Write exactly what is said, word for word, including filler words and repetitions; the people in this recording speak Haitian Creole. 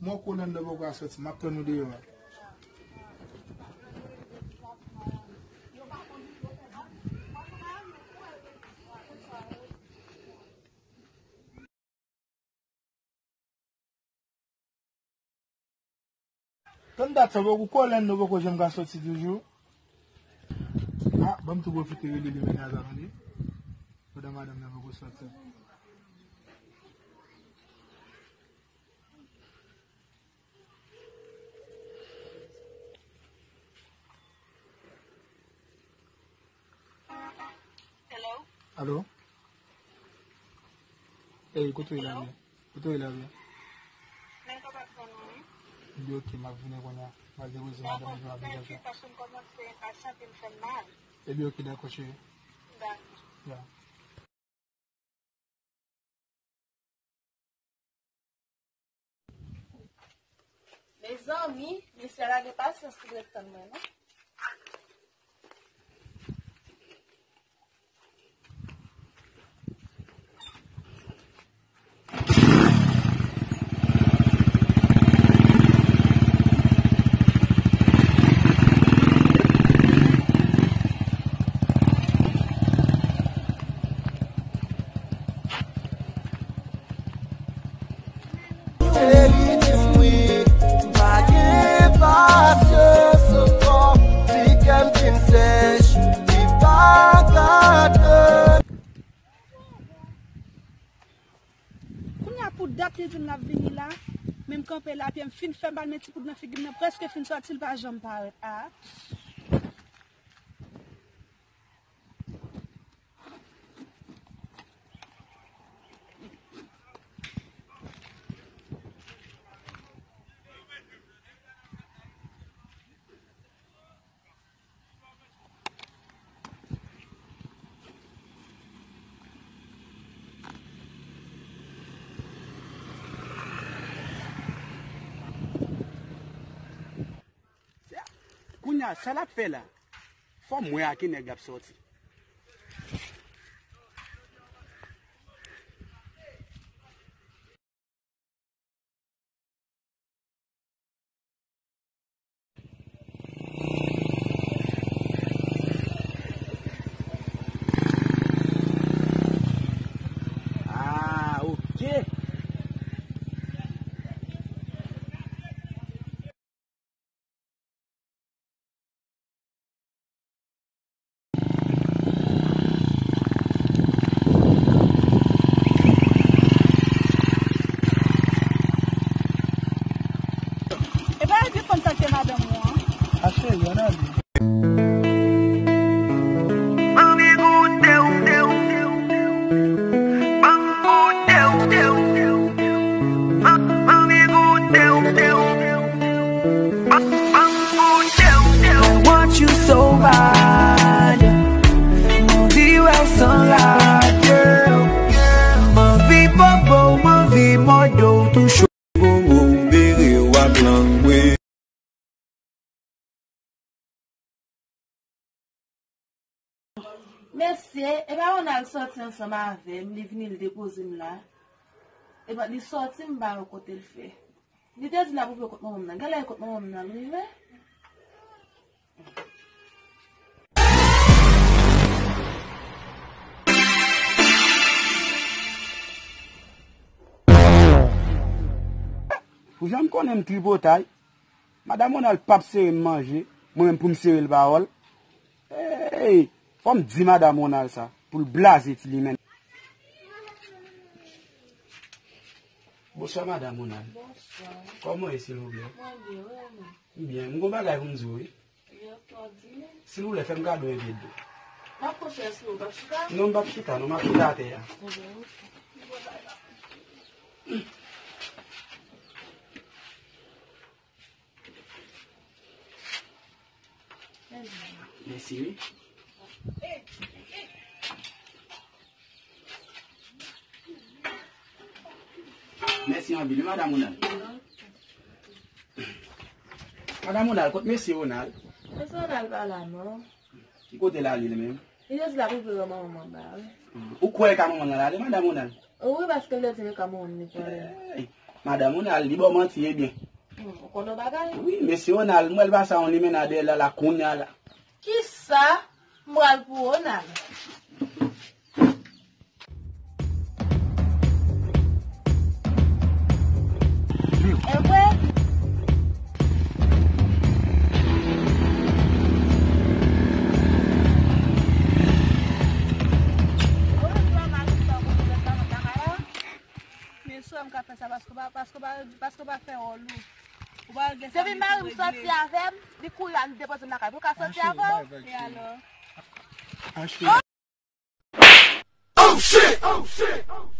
Mwen, Kolando poko a soti, m ap tann ou deyò a. Tann dat sa, ou Kolando poko janm ka soti toujou. Ah, ban m tou pwofite rele li mennaj la, tande. Pandan madanm nan poko soti. Hello? Alo? Ey, kote w ye la, hello? Kote w ye la, byen? Men kapab tann ou wi. Ebyen, oke, m ap vini kounye a. M al depoze madanm nan, m ap vini kounye a. Dakò, mèsi, paske m kòmanse enpasyante, m fè m mal. Ebyen, oke, dakò, cheri. Dakò. Ya. Mezanmi, mesye a pa gen pasyans pou l ret tann mwen, non. Cheri di m wi, m pa gen pasyans ankò. Ti kè m fin sèch, li pa ka tann. Kounye a pou dat li di m l ap vini la, men m kanpe la, pye m fin fè bal, men ti poud nan figi m nan prèske fin sòti, l pa janm parèt. Ah. Kounye a, sa l ap fè la? Fò m wè a ki nèg l ap sòti. Ah, oke. E pa epi fanm sa k te madanm ou an? A cheri, ann ale. Manmi goute w, manmi goute w, manmi goute w. I want you so bad. M anvi wè w san rad, girl. M anvi popo w, m anvi mòde w, touche w, bere w ak lang mwen. Mesye, e pa Ronald sòti ansanm avè m, li vini, li depoze m la. E pa, li sòti, m pa wè kote l fè. Li te di l ap rive kot manman m nan. Genlè e kot manman m nan l rive. Ou janm konnen m tripotay. Madanm Ronald p ap sere m manje, mwen menm pou m sere l pawòl. Ey, fò m di madanm Ronald sa, pou l blaze ti limen. Bonswa, madanm Ronald. Bonswa. Kòman w ye, silvouplè? Mwen byen, wi, ou menm? M byen. M gon bagay pou m di w, wi. Byen, ou di m. Silvouplè, fè m kado yon vye dlo. M ap pran chèz pou ou, w p ap chita? Non, m p ap chita, non, m ap chita atè a. Ebyen, oke. Mèsi, wi. Mèsi anpil, wi, madanm Ronald. Madanm Ronald, kot mesye Ronald? Mesye Ronald pa la, non. Ki kote l ale, li menm? Li te di l ap rive wè manman m anba, wi. Ou kwè e ka manman l al ale, madanm Ronald? Wi, paske l te di m e ka manman m li pral. Ey! Madanm Ronald, li ba w manti, ebyen. Hmm, ou konn yon bagay? Wi, mesye Ronald, m wè l pase a yon limena dèyè l la, la, kounye a la. Kisa m pral pou Ronald? E vre? Men sè m ka fè sa paske w pa, paske w pa, paske w pa fè wòl ou. Ou pa gen sa. Depi mari m sòti avè m, li kouri al depoze m lakay. Pou l ka sòti avè w? E alò? Oh shit! Oh shit!